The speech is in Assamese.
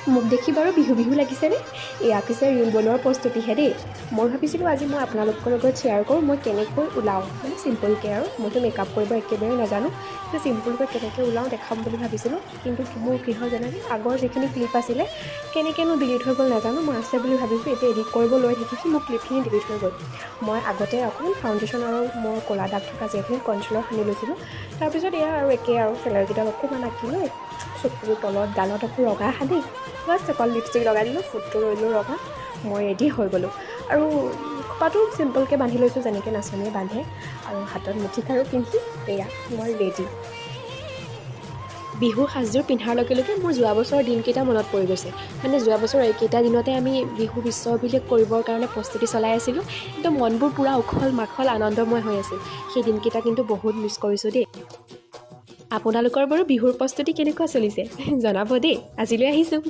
মোক দেখি বাৰু বিহু বিহু লাগিছেনে? এয়া পিছে ৰিল বনোৱাৰ প্ৰস্তুতিহে দেই। মই ভাবিছিলোঁ আজি মই আপোনালোকৰ লগত শ্বেয়াৰ কৰোঁ মই কেনেকৈ ওলাওঁ, মানে চিম্পুলকৈ আৰু। মইতো মেকআপ কৰিব একেবাৰে নাজানো, তো চিম্পুলকৈ কেনেকৈ ওলাওঁ দেখাম বুলি ভাবিছিলোঁ। কিন্তু মোৰ কি হ'ল জানানে, আগৰ যিখিনি ক্লিপ আছিলে কেনেকৈনো ডিলিট হৈ গ'ল নাজানো। মই আছে বুলি ভাবিছোঁ, এতিয়া এডিট কৰিব লৈ দেখিছোঁ মোৰ ক্লিপখিনি ডিলিট হৈ গ'ল। মই আগতে অকণমান ফাউণ্ডেশ্যন আৰু মোৰ ক'লা দাগ থকা জেগাখিনিত কনচিলাৰ সানি লৈছিলোঁ। তাৰপিছত এয়া আৰু একেই আৰু চেলাউৰিকেইডাল অকণমান আঁকিলোঁ, চকুৰ তলত গালত আকৌ ৰঙা সানি বাছ অকল লিপষ্টিক লগাই দিলোঁ, ফুটটো ৰ'লোঁ ৰঙা, মই ৰেডি হৈ গ'লোঁ। আৰু খোপাটো চিম্পলকৈ বান্ধি লৈছোঁ যেনেকৈ নাচনীয়ে বান্ধে, আৰু হাতত মুঠি খাৰু পিন্ধি এয়া মই ৰেডি। বিহুৰ সাজযোৰ পিন্ধাৰ লগে লগে মোৰ যোৱা বছৰৰ দিনকেইটা মনত পৰি গৈছে। মানে যোৱা বছৰ এইকেইটা দিনতে আমি বিহু বিশ্ব অভিলেখ কৰিবৰ কাৰণে প্ৰস্তুতি চলাই আছিলোঁ। একদম মনবোৰ পূৰা উখল মাখল আনন্দময় হৈ আছিল। সেই দিনকেইটা কিন্তু বহুত মিছ কৰিছোঁ দেই। আপোনালোকৰ বাৰু বিহুৰ প্ৰস্তুতি কেনেকুৱা চলিছে জনাব দেই। আজিলৈ আহিছোঁ।